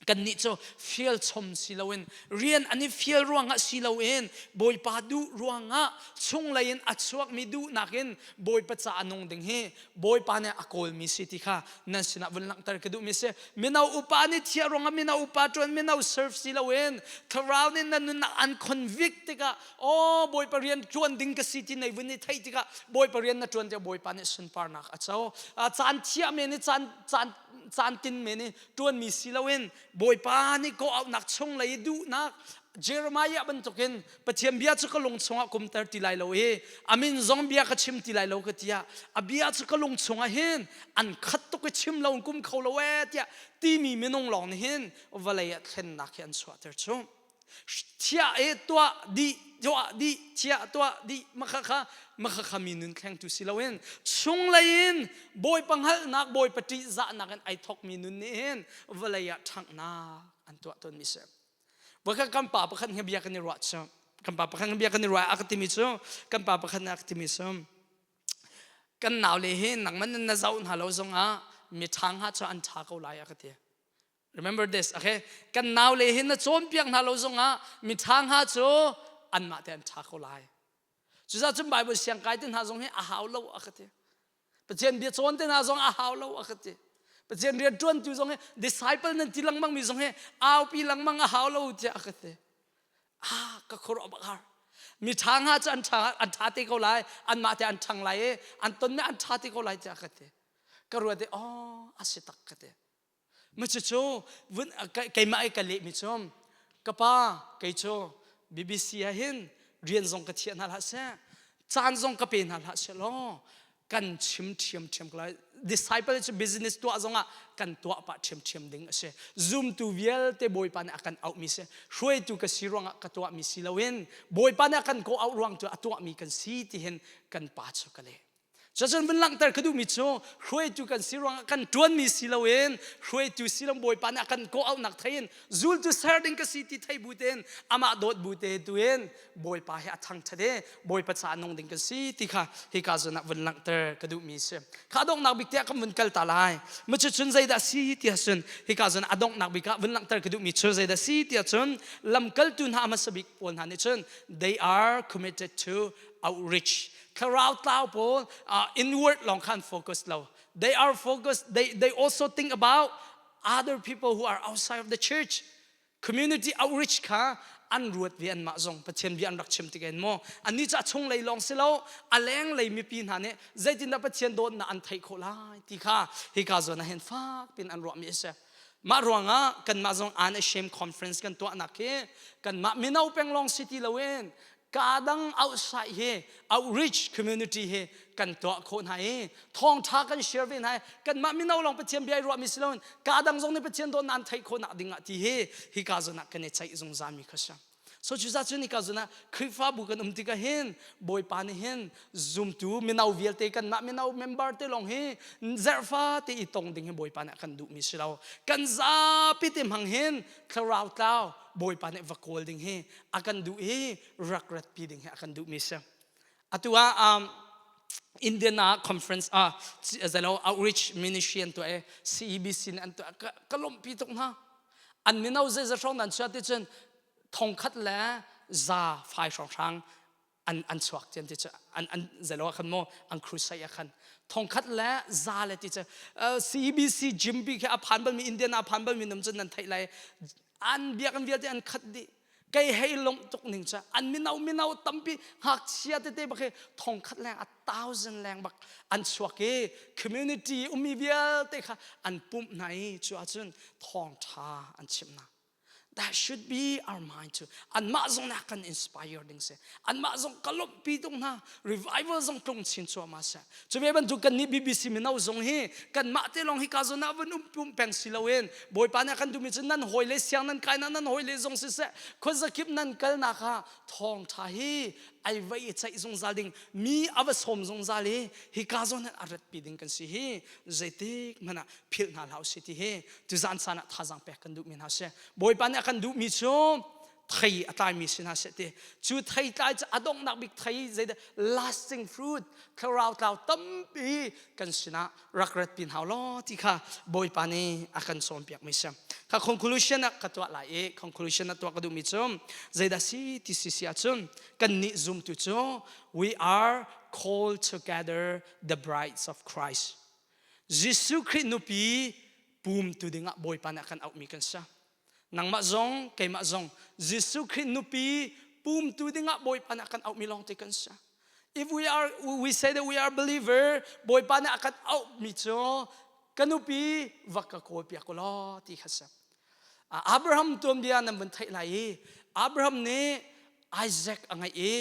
kannih cu fial chom si loin rian an i fial ruangah si loin Bawipa duh ruangah chunglei in a chuakmi duhnak in Bawipa ca a nung ding hi Bawipa nih a kawlmi si ti kha nan sinah vun langhter ka duhmi si. Mino upa nih thiah ruangah mino upa ṭuan mino serve si loin thlarau nih nan nunnak an convict tikah aw Bawipa rian ṭuan ding ka si ti nei vun i theih tikah Bawipa rian na ṭuan tikah Bawipa nih sunparnak a co. Caan thiah men i caan caan caan tin men i ṭuanmi si loin Bawipa nih kawh auhnak chunglei i duhnak Jeremiah bantukin Pathian bia cu ka lung chungah kumter ti lai lo i a min zong bia ka chim ti lai lo ka tiah a bia cu ka lung chungah hin an khat tuk i chim lo in kum kho lo ee tiah timi minung lawng nih hin vawlei ah thlennak hi an chuahter chung thiah e tuah dih tuah dih thiah tuah dih makha kha makha kha mi nun thlengtu si loin chunglei in bawipa hngalhnak bawipa ṭihzahnak in ai thawkmi nun nih hin vawlei ah ṭhanghnak an tuah tawnmi si Voikhat kan pa pakhat he bia kan i ruah cu. Kan pa pakhat kan bia kan i ruah a ka timi cu kan pa pakhat nih a ka timi cu kan nau le hi nangman na zoh hna lo zongah mi ṭha hnga cu an ṭha ko lai a ka ti. Remember this, okay? Kan nau le hi na cawnpiak hna lo zongah mi ṭha hnga cu anmah te an ṭha ko lai. Cucaah cun Bible siang kai te hna zong hi a hau lo a ka ti. Pathian bia cawn te hna zong a hau lo a ka ti. Pathian rian ṭuantu zong hi disciple nan ti lengmang mi zong hi aupi lengmang a hau lo tiah a ka ti. Ah, ka khuaruah bak har. Mi ṭha hnga cu an ṭha an ṭha te ko lai, anmah te an ṭhang lai i an tonmi an ṭha te ko lai tiah a ka ti. Ka ruat i, oh, a si tak ka ti. Ma cucu vun keimah i ka lehmi cu ka pa kei cu BBC ah hin rian zong ka thiah hna hlah seh caan zong ka pe hna hlah seh law kan chim ṭhiamṭhiam ko lai disciple cu business tuah zongah kan tuah pah ṭhiamṭhiam ding a si zumtu vialte bawipa nih a kan auhmi si hruaitu ka si ruangah ka tuahmi si loin bawipa nih a kan kawh auh ruang cu a tuahmi kan si ti hin kan pa cu ka leh Cucun vun langhter ka duhmi cu hruaitu kan si ruangah kan ṭuanmi si loin hruaitu si lo Bawipa nih a kan kawh auhnak thei in zultu ser ding ka si ti thei bu tein amah dawt bu te tu in Bawipa hi a thangṭhat i Bawipa caah nung ding kan si ti kha hika zawn ah vun langhter ka duhmi si. Kha donghnak bik tiah kan vun kal ta lai. Ma cucun zeidah si ti ahcun hika zawn a donghnak bik ah vun langhter ka duhmi cu zeidah si ti ahcun lamkaltu hna a hmasa bik pawl hna nih cun they are committed to outreach thlarau tlau pawl inward lawng khan focus lo they are focused they also think about other people who are outside of the church community outreach kha an ruat ve anmah zong Pathian bia an rak chim tik in maw annih cu a chung lei lawng si lo a leng lei mipi hna nih zeitindah Pathian dawtnak an theih khawh lai ti kha hika zawn ah hin fak pin an ruahmi a si mah ruangah kanmah zong Unashamed conference kan tuahnak hi kanmah mino peng lawng si ti loin ka dang outside hi outreach community hi kan tuah khawh hna i thawngtha kan share ve hna i kanmah mino lawng Pathian bia i ruahmi si loin ka dang zong nih Pathian dawtnak an theih khawhnak ding ah ti hi hika zawn ah kan i ceih zungzal mi kha si so cuza cun hika zawn ah Khrihfabu kan um tikah hin Bawipa nih hin zumtu mino vialte kanmah mino member te lawng hi zerhfa te i tong ding hi Bawipa nih a kan duhmi si lo kan zapi te hmang hin thlarau tlau Bawipa nih va kawl ding hi a kan duh i rak ratpi ding hi a kan duhmi si. Atu ah Indian ah conference ah zalo outreach ministry an tuah i CEBC nih an tuah ka lawmhpi tuk hna. An mino zeizat hrawng nan chuah ti cun thongkhat le za fai hrawnghrang an an chuak tian ti cu an an zelo ah khan maw an crusade ah khan thongkhat le za le ti cu CBC gym bi khi a phan bal mi Indian a phan bal mi num cun nan theih lai an biakinn vialte an khat dih kei hei lawmh tuk ning cu an mino mino tampi ngakchia tete bak hi thongkhat leng a thousand leng bak an chuak i community ummi vialte kha an pumh hna i cu ahcun thawngtha an chimh hna That should be our mind too. Anmah zong nih a kan inspire ding si. Anmah zong ka lawmhpi tuk hna. Revival zong tlung chin cuahmah seh. Cu ve bantuk kan nih BBC mino zong hi kanmah te lawng hi ka zawn ah vun um pum peng si loin Bawipa nih a kan duhmi cu nan hawi le siang nan kai nan hawi le zong siseh khuazakip nan kalnak ah thawngtha hi ai vai i ceih zungzal ding mi a va sawm zungzal i hi ka zawn hin a ratpi ding kan si hi zeitik hmanh ah philh hna hlah usih ti hi tuzan caan ah thazaang pek kan duhmi hna si bawipa nih a kan duhmi cu thei a tlaimi si hna seh ti cu thei tlai cu a donghnak bik thei zeidah lasting fruit thlarau tlau tampi kan sinah rak rat pin hau law ti kha bawipa nih a kan sawmpiak mi si kha conclusion ah ka tuah lai i conclusion ah tuah ka duhmi cu zeidah si ti si si ahcun kan nih zumtu cu we are called together the brides of Christ Jesuh Khrih nupi pumtu dingah Bawipa nih a kan auhmi kan si. Nangmah zong, keimah zong Jesuh Khrih nupi pumtu dingah Bawipa nih a kan auhmi lawngte kan si. If we are we say that we are believer, Bawipa nih a kan auhmi cu ka nupi va ka kawl piak u law ti kha si. Abraham tuanbia nan vun theih lai i Abraham nih Isaac a ngeih i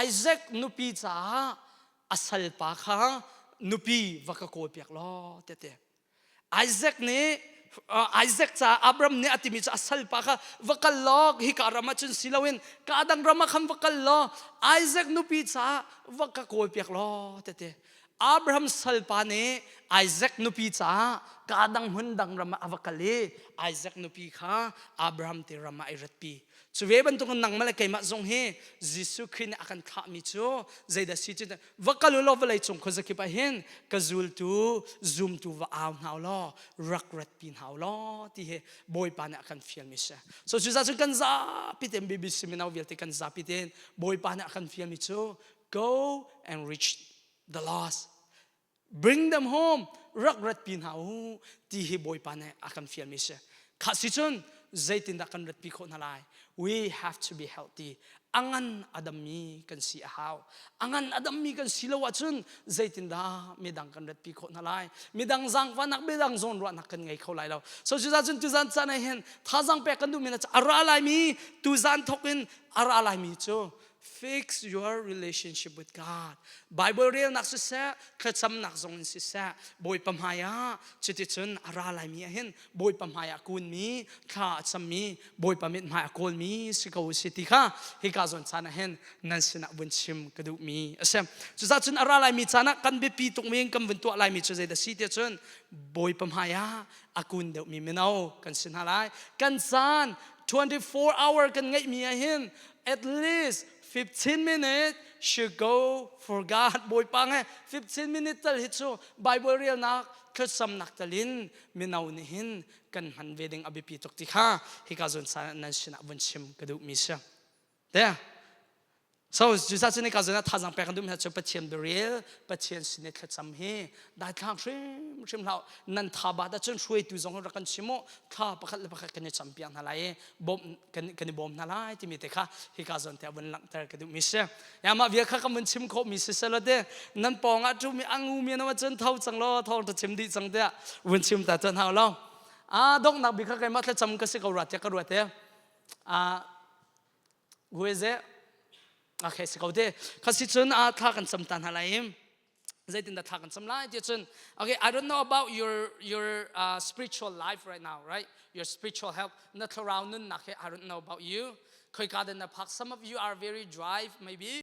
Isaac nupi caah a salpa kha nupi va ka kawlpiak law tiah ti Isaac nih Isaac ca Abraham nih a timi cu a salpa kha va kal law hika ram ah cun si loin ka dang ram ah khan va kal law Isaac nupi caah va ka kawlpiak law tiah ti. Abraham salpa nih Isaac nupi caah kaa dang hmun dang ram ah a va kal i Isaac nupi kha Abraham te ram ah ai ratpi. Cu ve bantukin nangmah le keimah zong hi Jesuh Khrih nih a kan thlahmi cu zeidah si cu va kal u law vawlei cung khuazakip ah hin ka zultu zumtu va au hna u law rak ratpi hna u law ti hi Bawipa nih a kan fialmi si. So cucaah cun kan zapi tein BBC mino vialte kan zapi tein Bawipa nih a kan fialmi cu go and reach the lost, bring them home, rak ratpi hna u ti hi Bawipa nih a kan fialmi si. Kha si cun zeitindah kan ratpi khawh hna lai? We have to be healthy. A ngan a dammi kan si a hau. A ngan a dammi kan si lo ahcun zeitindah midang kan ratpi khawh hna lai? Midang zaangfahnak, midang zawnruahnak kan ngei kho lai lo. So cucaah cun tuzan caan ah hin thazaang pek kan duhmi na a ra laimi tuzan thawk in a ra laimi cu fix your relationship with God. Bible relnak siseh, thlacamnak zong in siseh, Bawipa hmai ah cuticun a ra laimi ah hin Bawipa hmai ah kunmi, thla a cammi, Bawipa mithmai a kawlmi si ko si ti kha hika zawn caan ah hin nan sinah vun chim ka duhmi a si. Cucaah cun a ra laimi caan ah kan biapi tukmi in kan vun tuah laimi cu zeidah si tiah cun Bawipa hmai ah a kun deuhmi mino kan si hna lai. Kan caan 24 hour kan ngeihmi ah hin at least 15 minutes should go for God. Bawipa nge 15 minute tal hi cu Bible relnak thlacamnak talin mino nih hin kan hman ve ding a biapi tuk ti kha hika zawn sa nan sinah vun chim ka duhmi si. Te So cucaah cun hika zawn ah thazaang pek kan duhmi hna cu Pathian biarel, Pathian sin i thlacam hi daithlang hrimhrim hlah nan tha bat ahcun hruaitu zong rak kan chim u, thla pakhat le pakhat kan i campiak hna lai i bawmh kan i bawm hna lai timi te kha hika zawn te ah vun langhter ka duhmi si. Ya mah vial kha kan vun chim khawhmi si selaw te nan pawng ah ṭumi a ngumi na cun tho cang law thawng ta chim dih cang tiah vun chim ta tuan hau lo. A donghnak bik kha keimah thlacam ka si ko rua tiah ka ruat e. A who is it? Okay, si ko te. Kha si cun a thla kan cam ta hna lai i zeitindah thla kan cam lai ti cun, okay, I don't know about your spiritual life right now, right? Your spiritual health, na thlarau nunnak he, I don't know about you, khoika den na phak. Some of you are very dry maybe.